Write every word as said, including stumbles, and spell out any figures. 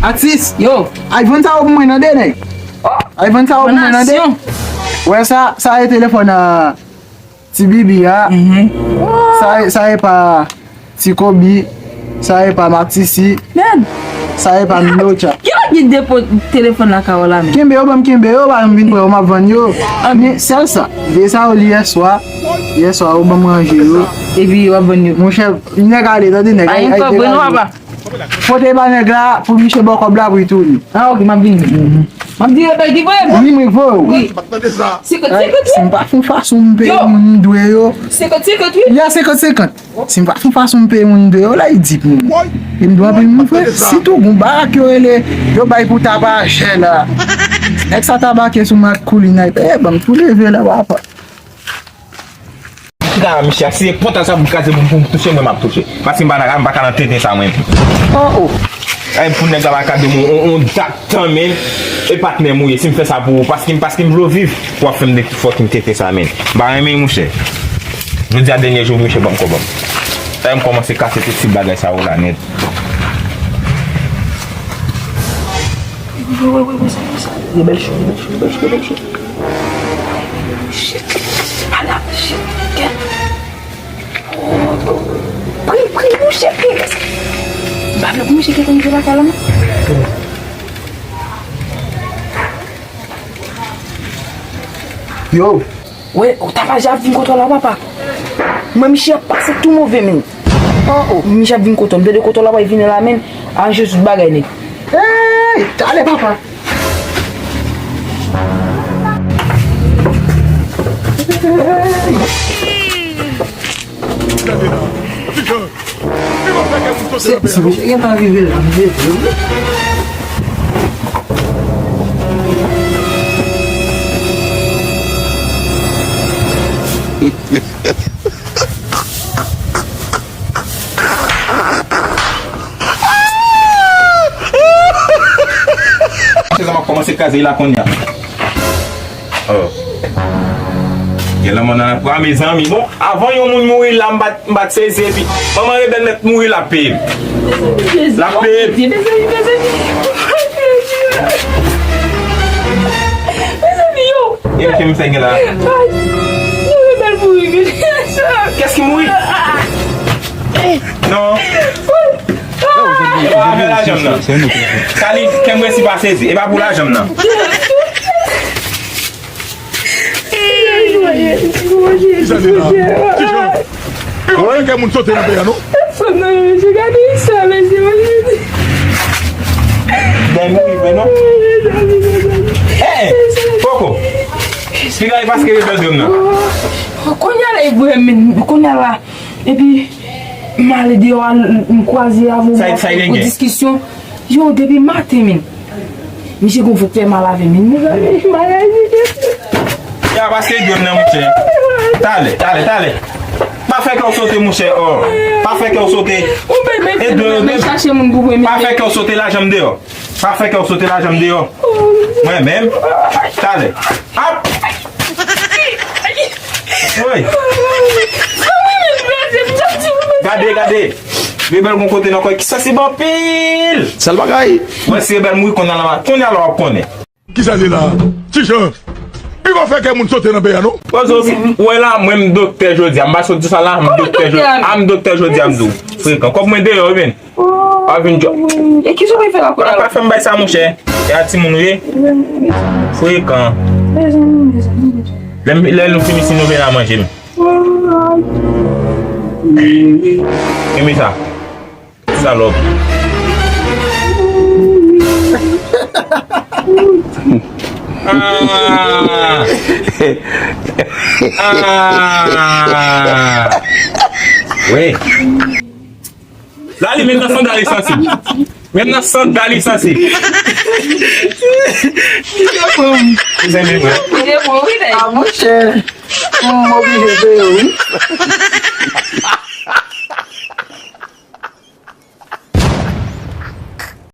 Atis. Yo. Ay, vann sa yo pou mwen nan de, nèg. Ay, vann sa yo pou mwen nan de. Wè sa, sa e telefòn a Ti Bibi a. Sa, sa e pa Ti Kobi. Sa e pa Matisi. Sa e pa Milocha. Ki lòt ki depo telefòn lakay ou la menm? Kenbe yo, ban m kenbe yo, pa m vin pran yo, m ap vann yo. Men sèl sa, de sa yo li yèswa. Yèswa, yo ban m ranje yo. Epi w ap vann yo. Monchè, nèg ale, tande, nèg ale. Ay, kòb, non, papa. Pote ba nèg la pou misye ba w kòb la pou li tounen. Ah, ok, m ap vini. M ap di yo bay ki voye m. Wi, mwen voye w. Wi. Senkant senkant, wi. Si m pa fè yon fason m peye moun m dwe yo. Senkant senkant, wi. Ya, senkant senkant. Si m pa fè yon fason m peye moun m dwe yo, la, li di pou mwen. E m dwe anpil moun, frè. Sitou, gon bagay yo rele, yo bay pou tabajè la. Nèg sa tabake sou mak koulin ay, eh, ban m tou leve la, papa. Kaka misye a, si se pòt sa pou m kraze pou m touche mwen, m ap touche. Paske m pa nan, m pa ka nan tenten sa mwen. Oh, oh. Ay, pou nèg la pa ka de mwen, on, on dat tan, men. E patnè m ou ye, si m fè sa pou ou, paske m, paske m vle w viv, w ap fè m de fòkin tenten sa, men. M pa renmen, monchè. Jodi a dènye jou, misye ban m kòb an. Sa m kòmanse kase tout ti bagay sa yo la, nèt. Wi, wi, wi, wi, sa, sa. Rebèl cho, rebèl cho, rebèl cho, rebèl cho. Shit. Ala, shit. Kèt. Pri, pri, mouche, pri. M pa vle pou mouche kite m lakay la, non. Yo. Wè, ou ta pa ja vin kote w la, papa. Mwen, misye ap pase tou move, men. Oh, oh, misye ap vin kote w. M tande kote w la, papa, vin la, men. Anje tout bagay, nèg. Hey, talè, papa. Se, se misye gentan rive la, m leve wi. Sezon ap kòmanse kraze la kounye a. Oh. Gen lanmò nan lapwa, mezanmi. Bon, avan yon moun mouri la, m pa t, m pa t sezi, epi manman rebèl mèt mouri, l ap peye m. L ap peye m. Mezanmi, mezanmi. Mezanmi, yo. Gen ke m fè gen la. Ay, yo rebèl mouri, men. Kès ki mouri? Non. Yo, avè lajan m nan. Sa li, kè m resi pa sezi. E pa pou lajan m nan. Kijan li la? Kijan? Pi bon fè kè moun sote nan peyi a, non? Fanm nan, mesye, gade sa, mesye, mesye. Bon, mouri vre, non? Eh, eh, Koko. Piga e paske rebèl dwèm nan. Kounye a la, e vre, men, kounye a la. Epi, m ale deyò a, m kwaze avè yon diskisyon. Yo, depi maten, men. Misye gon vant fè mal avè m, men. Mezanmi, bagay misye. Ya, paske dwèm nan, monchè. Talè, talè, talè. Pa fè kè w sote, monchè. Oh. Pa fè kè w sote. Ou bèl, bèl, e dwe, men chache moun pou mwen. Pa fè kè w sote, lajan m deyò. Pa fè kè w sote, lajan m deyò. Mwen menm. Talè. Ap. Woy. Gade, gade. Rebèl gon kote nan kò ki sansi ban pil. Sèl bagay. Mwen si rebèl mouri kounye a la, kounye a la w ap konnen. Kisa li la? Ti Jan. Pi bon fè kè moun sote nan peyi a, non? Pozo, ou wè la, mwen m doktè jodi a. M pa sot di sa la, m doktè jodi a. A, m doktè jodi a, m di w. Frekan. Kòb mwen deyò, wi, men. Pa vin djòb. E kisa w fè la kounye a? Pa fè m bay sa, monchè. E a timoun ou ye? Frekan. Lè m, lè nou fini, si nou vin la manje m. Renmen sa. Salòp. Ah! Ah! Wi. Lali, menm nan sandal li sansi. Menm nan sandal li sansi. Kite pran m. Kite pran, wi, nèg. Ah, monchè. M oblije peye, wi.